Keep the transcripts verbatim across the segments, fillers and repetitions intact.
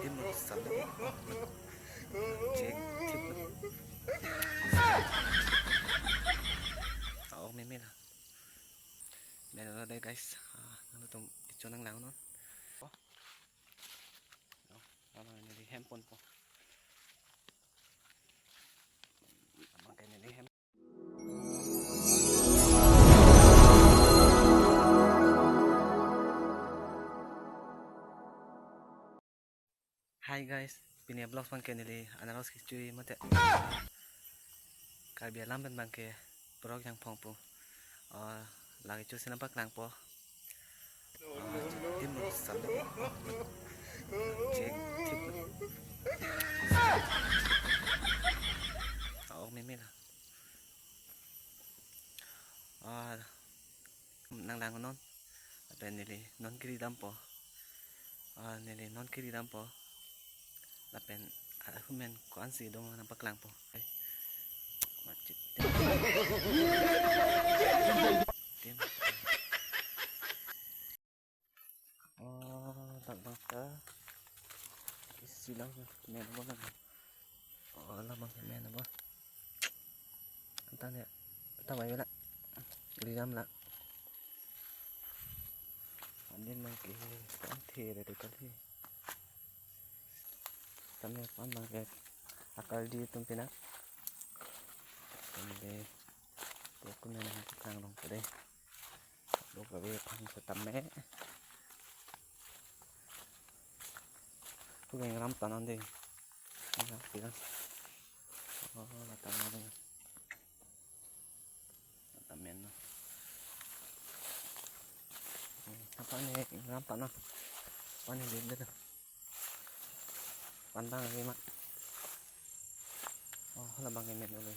Tim lo, sam lo. Chek, thip lo. Aong meme lo. Meme lo dei, guys. Ah, nangtum kecho nanglang non. Oh. No, abang neli hem ponpo. Abang ke neli hem. Hi guys, pini vlog abang ke neli anaros kechui mate Karbi alam pen abang ke Parok Jangphong pu. Ah, lake kecho si nangpaklangpo. Ah, tim lo, sam lo. Chek, thip lo. Aong meme lo. Ah, nanglang non. Lapen neli non kiri dampo. Ah, neli non kiri dampo. Lapen, ah, humen ko-an si dong nangpaklangpo. Ai. Machit. Tim. Oh, dak bangke. Isi lang men abo lang. Oh, lang bangke men abo. Antan ya. Antan mai la. Rijam la. Andin bangke kan the de kali. Tame pan bangke akal di tum pinak. Tame de. Dokumen kang long kede. Dok gabe phan setame. Pu ingram tanan de. Ingram piran. Oh, la tanan de. La tamen no. Apa ni ingram tanan? Apa ni dia tu? Pantang lagi mak. Oh, labang emen ulo.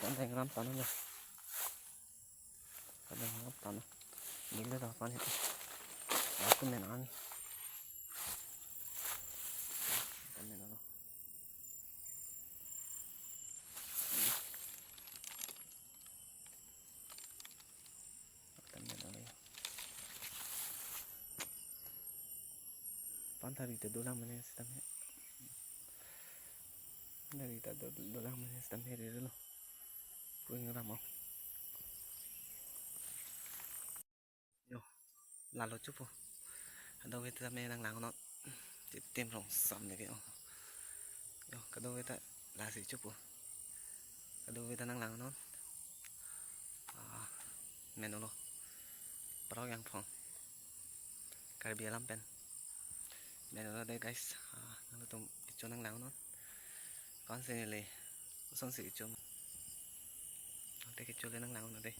Pantang ingram tanan lo. Pantang ingram tanan. Gila dah apa ni? Aku main ani. Main lo. Main lo. Pan thari ta dolang mane setame. Thari ta do-, dolang mane setame relo. Pu ingram o. Yo, lalo chupo. Kadokave tame nanglang non. Tim rong sam lagi o. Yo, kadokave ta lasi chupo. Kadokave ta nanglang non. Ah, men lo. Parok Jangphong. Karbi alam pen. Men lo dei guys. Ah, nangtum kecho nanglang non. Kon si neli. Koson si kecho. Ante kecho le nanglang non dei.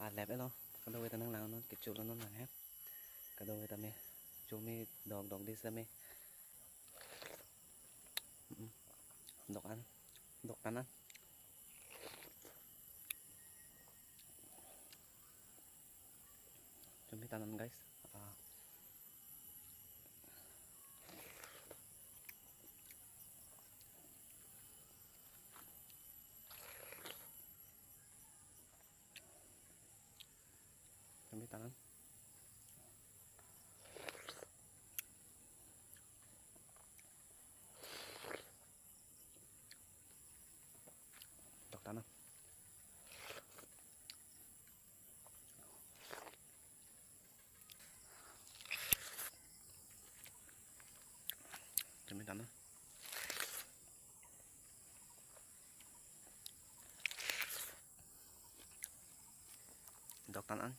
Ah, lep lo. Kadokave ta nanglang non, kecho lo non nang he. Kadokave tame. Chomi dok dok di same. Mm. Dok an. Dok tanan. Chomi tanan guys. Ah. Chomi tanan. Dok tanan. Chomi tanan. Dok tanan.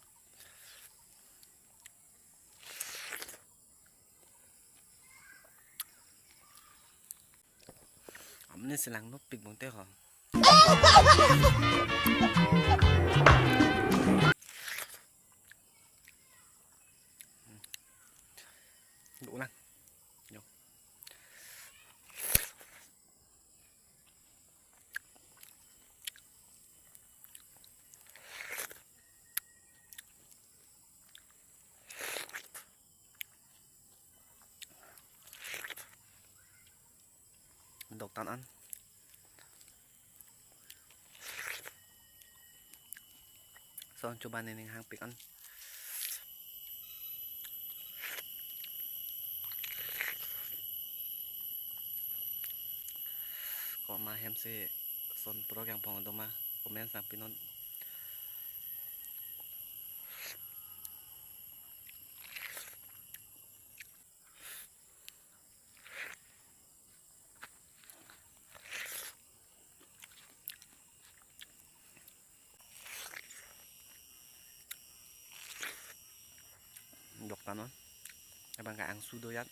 Amne selang no pik bongte ho. Duk lang. Yo. Dok tanan. Son chuban nening hangpik an. Ma hem si son pro kangpong do ma, comment nangpinon. Dokta non. Abang ke angsu do jat.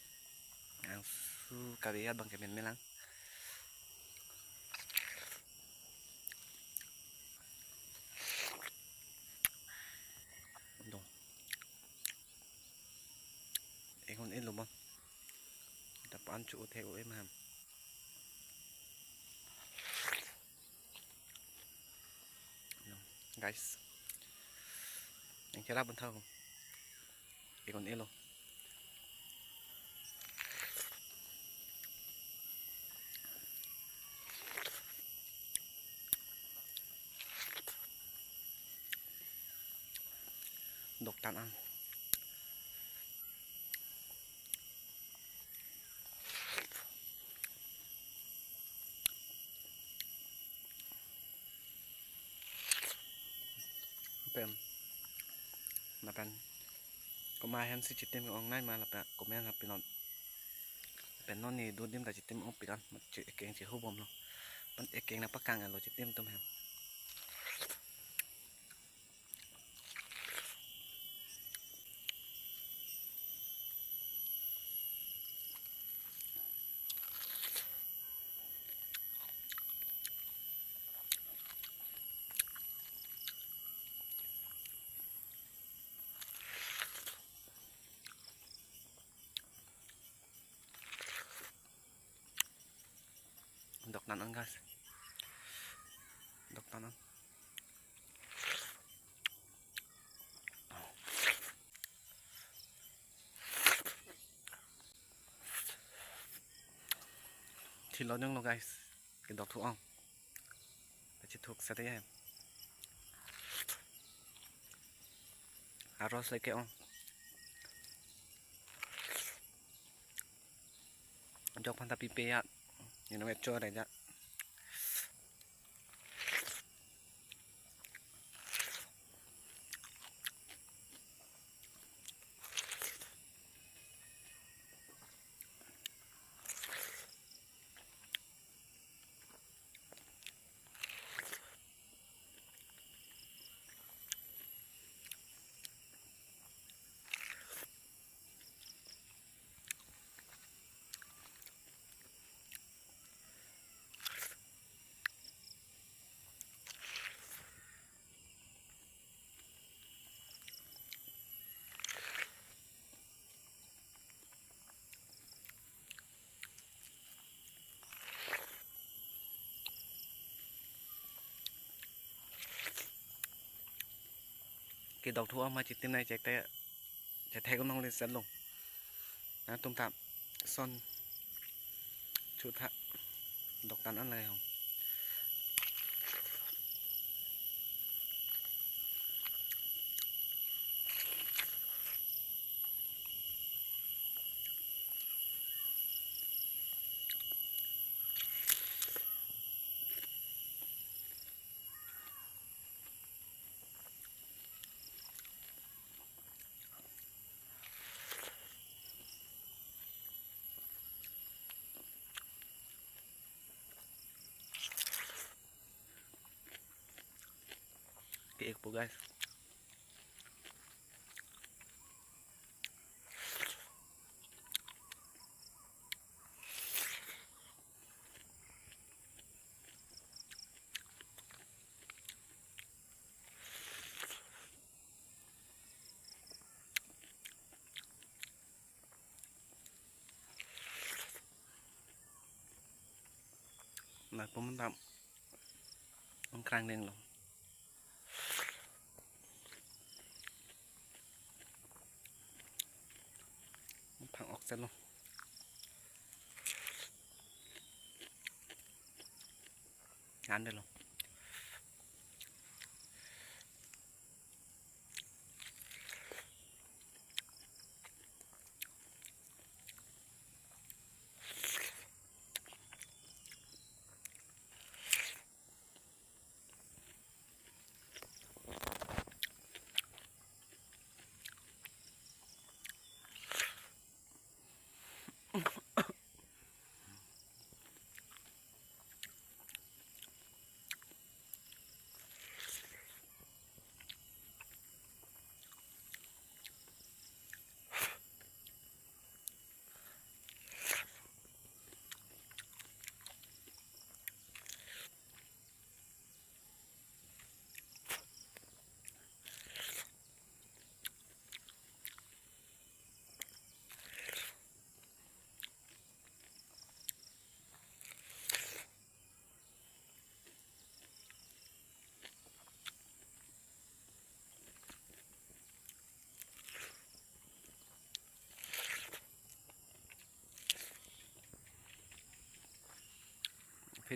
Angsu kave jat abang ke menmelang. Dong. Engon elo bon. Dapan chu uthe u em ham. Guys. Yang kira pun tahu. Engon elo. Doktan an. Pen. Lapen. Komat hem si chitim ong nai ma lapen comment nangpinon. Pen non ne do adim ta chitim ong piran. Mat chi ekeng chihubom lo. Pen ekeng nangpakang lo chitim atum hem. Doktan an guys. Doktan an. Thilo nyong lo guys. Kedok thu ong. Pachithuk seta ya. Aros leke ong. Jok phanta pipe ya. Ino me chore ja. Kedok thu ama chitim nai chek te, chethek unong le selo. Nangtum ta son chu tha, doktan an lake hong. Ke-ikpo guys. Lapu mentam angkrang deng lo. Phang ok selo. Ngan de lo.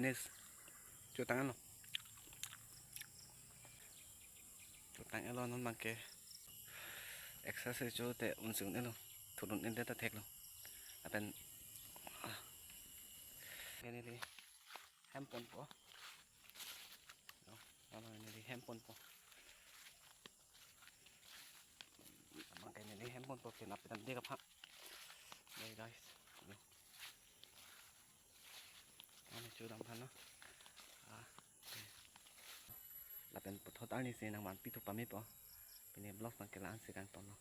Nis. Chotanglo. Chotanglo, non abangke exercise chote un-e un-elo. Thurun un-e ta theklo. Lapen, ah. Neli hem ponpo. No, neli hem ponpo. Abangke neli hem ponpo, kenap dam dek aphan. Hey guys. Yo. Ani chodam aphan no. Ah. Lapen puthot arnisi nangvanpi thu pamepo. Pini vlog abangke la-an si kangtonlo.